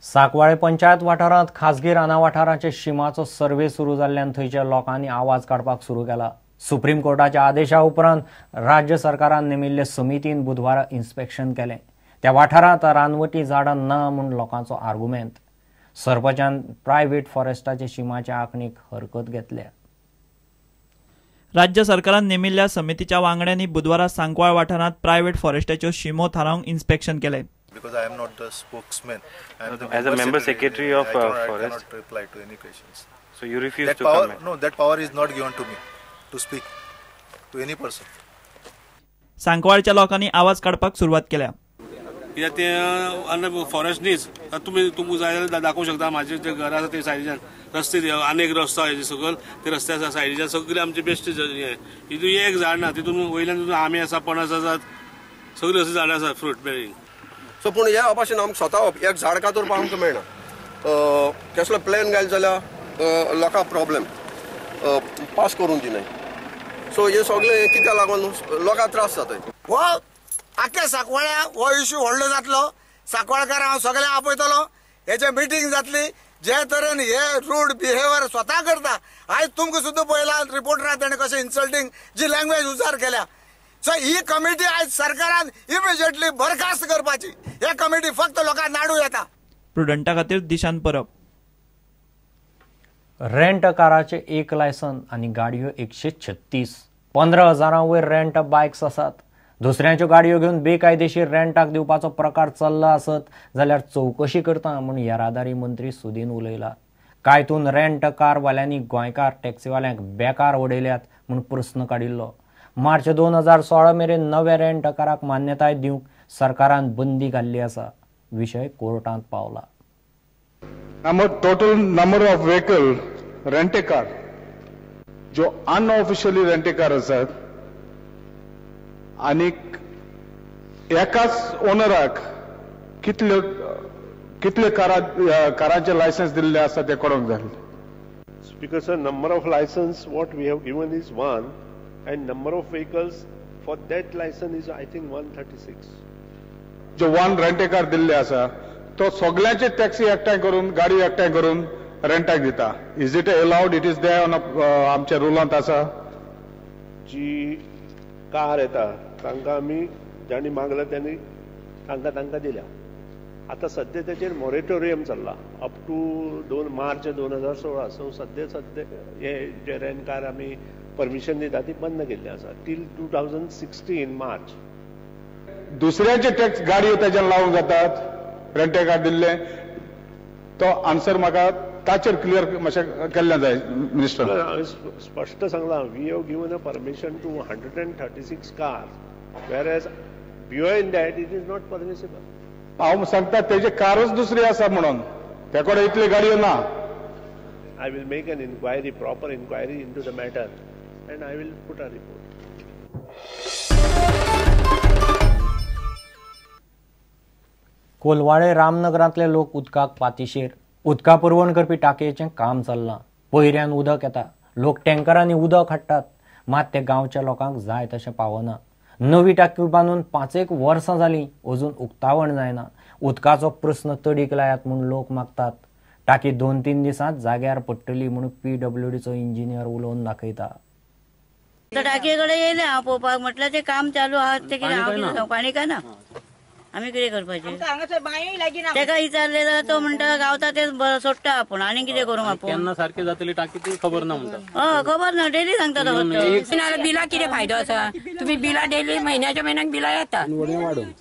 सांकवाळे पंचायत वाठारांत खाजगी राना वाठाराचे शिमाचो सर्वे सुरू जाल्ल्यान थंयच्या लोकांनी आवाज काडपाक सुरू केला. सुप्रीम कोर्टाच्या आदेशा उपरांत राज्य सरकारान नेमिल्ले समितीन बुधवारा इन्स्पेक्शन केलें. त्या वाठारांत रानवटी झाडां ना म्हूण लोकांचो आर्गुमेंत. सरपंचान प्रायव्हेट फॉरेस्टाचे शिमाच्या आंखणीक हरकत घेतल्या. राज्य सरकारान नेमिल्ल्या समितीच्या वांगड्यांनी बुधवारा सांकवाळ वाठारांत प्रायव्हेट फॉरेस्टाच्यो शिमो थारावंक इन्स्पेक्शन केलें. Because I am not the spokesman. I am the as a member secretary of I forest. Cannot reply to any questions. So you refuse that to power, comment? No, that power is not given to me to speak to any person. सांकवाळच्या लोकांनी आवाज काडपाक सुरवात केल्या. कित्याक ते forest न्हीच, तुमी तुमकां जाय जाल्यार दाखोवंक शकता. म्हाजे जे घर आसा ते सायडीच्यान रस्ते, आनी एक रस्तो आसा सकयल, ते रस्त्या सायडीच्यान सगळे आमचे बेस्ट हें. तितून एक झाड ना, तितून वयल्यान तितून आंबे आसा, पणस आसात, सगळीं अशीं झाडां आसात फ्रूट बेरींग. सो पूण ह्या भाशेन आमकां स्वता एक झाड कातरपाक आमकां मेळना. कसलो प्लॅन घाल जाल्यार लोकांक प्रॉब्लेम पास करून दिनाय. सो हे सगळें कित्याक लागून लोकांक त्रास जाता. हो आख्या सांकवाळ्या हो इश्यू व्हडलो जातलो. सांकवाळकार हांव सगळ्यांक आपयतलो, हेचे मिटींग जातली. जे तरेन हे रूड बिहेवियर स्वता करता, आयज तुमकां सुद्दां पळयला रिपोर्टरान तेणें कशें इन्सल्टींग जी लँग्वेज उजार केल्या. सो ही कमिटी आयज सरकारान इमिजिएटली बरखास्त करपाची. हे कमिटी फक्त लोकांक नाडू येता. प्रुडंटा खातीर दिशान परब. रेंट काराचे एक लायसन आनी गाडयो 136, 15,000 वयर रेंट बायक्स आसात. दुसऱ्यांच्यो गाडयो घेवन बेकायदेशीर रेंटाक दिवपाचो प्रकार चल्ला आसत जाल्यार चवकशी करता म्हूण येरादारी मंत्री सुदीन उलयला. कायतून रेंट कारवाल्यांनी गोंयकार टॅक्सीवाल्यांक बेकार उडयल्यात म्हूण प्रस्न काडिल्लो. मार्च 2016 मेरेन नव्या रेंट काराक मान्यताय दिवंक सरकारान बंदी घाल्ली आसा. विशय कोर्टांत पावला. Total number of vehicle rent a car जो अनऑफिशियली रेंटे कार आसात आनी एकाच ओनराक कितले कितले कारांचे लायसन्स दिल्ले आसा ते कळोंक जाय. Speaker sir, number of licence what we have given is 1 and number of vehicles for that license is I think 136. जो 1 रेंटे कार दिल्ले आसा तो सगळ्यांचे टॅक्सी एकठांय करून गाडी एकठांय करून रेंटाक दिता. Is it allowed? It is there on आमच्या रुलांत आसा. जी कार येता तांकां आमी जांणी मागला त्यांनी तांकां तांकां दिल्या. आतां सद्या तेचेर मोरेटोरियम चल्ला अप टू मार्च 2016. सो सद्या सद्या हे जे रेंट कार आमी परमिशन दिता ती बंद केल्ली आसा टील 2016 मार्च. दुसऱ्याचे टॅक्स गाडयो तेच्यान लावूंक जातात रेंटे कार दिल्ले तो आन्सर म्हाका ताचेर क्लियर मातशें केल्लें जाय मिनिस्टर. हांवें स्पश्ट सांगलां, we have given a permission to 136 cars whereas beyond that it is not permissible. हांव सांगता तेजे कारच दुसरी आसा म्हणून त्या कडेन इतली गाडयो ना. I will make an inquiry, proper inquiry into the matter and I will put a report. Colvale रामनगरांतले लोक उदकाक पातिशेर. उदका पुरवण करपी टाकयेचें काम चल्लां. पयऱ्यान उदक येता, लोक टँकरांनी उदक हाडटात, मात ते गांवच्या लोकांक जाय तशें पावना. नवी टाकी बांदून 5-1 वर्सां जालीं, अजून उक्तावण जायना. उदकाचो प्रस्न तडीक लायात म्हूण लोक मागतात. टाकी 2-3 दिसांत जाग्यार पडटली म्हूण PWDचो इंजिनियर उलोवन दाखयता. टाकये कडेन येयलें हांव पळोवपाक, म्हटल्यार तें काम चालू आहा तें कितें हांव कितें सांगू, पाणी काय ना, आमी कितें करपाचें? तेका विचारलें जाल्यार तो म्हणटा गावता तें सोडटा आपूण, आनी कितें करूं आपूण? केन्ना सारकें जातली टाकी ती खबर ना म्हणटा. हय खबर ना, डेली सांगता तो. बिलां कितें फायदो आसा? तुमी बिलां डेली म्हयन्याच्या म्हयन्याक बिलां येता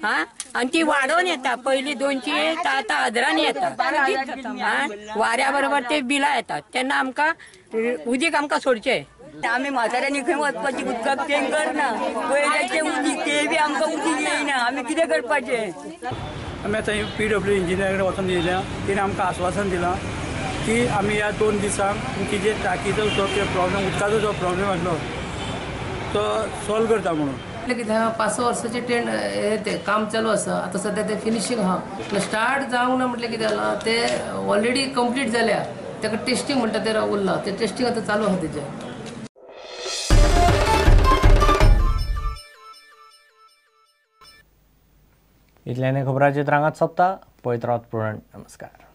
हा, आनी ती वाडोवन येता. पयलीं 200 आतां 1000 येता. वाऱ्या बरोबर ते बिलां येतात तेन्ना आमकां उदीक आमकां सोडचें. आमी म्हाताऱ्यांनी खंय वचपाचें? उदकाक टेंकर ना, पयल्याचें उदीक तें बी आमकां उदीक येयना, आमी कितें करपाचें? आमी आतां PW engineer कडेन वचून येयल्या. तिणें आमकां आस्वासन दिलां की आमी ह्या 2 दिसांक तुमची जे टाकीचो जो प्रॉब्लेम, उदकाचो जो प्रॉब्लेम आसलो तो सॉल्व करता म्हणून. कितें 5-6 वर्साचें टेंड तें काम चालू आसा. आतां सद्या तें फिनिशींग आहा, स्टार्ट जावंक ना. म्हटल्यार कितें जालां तें ऑलरेडी कंप्लीट जाल्या, ताका टेस्टींग म्हणटा तें उरलां, तें टेस्टींग आतां चालू आहा तेजें. इतल्याने खबरांचे रांगात सोंपता. पळयत रावत प्रुडंट. नमस्कार.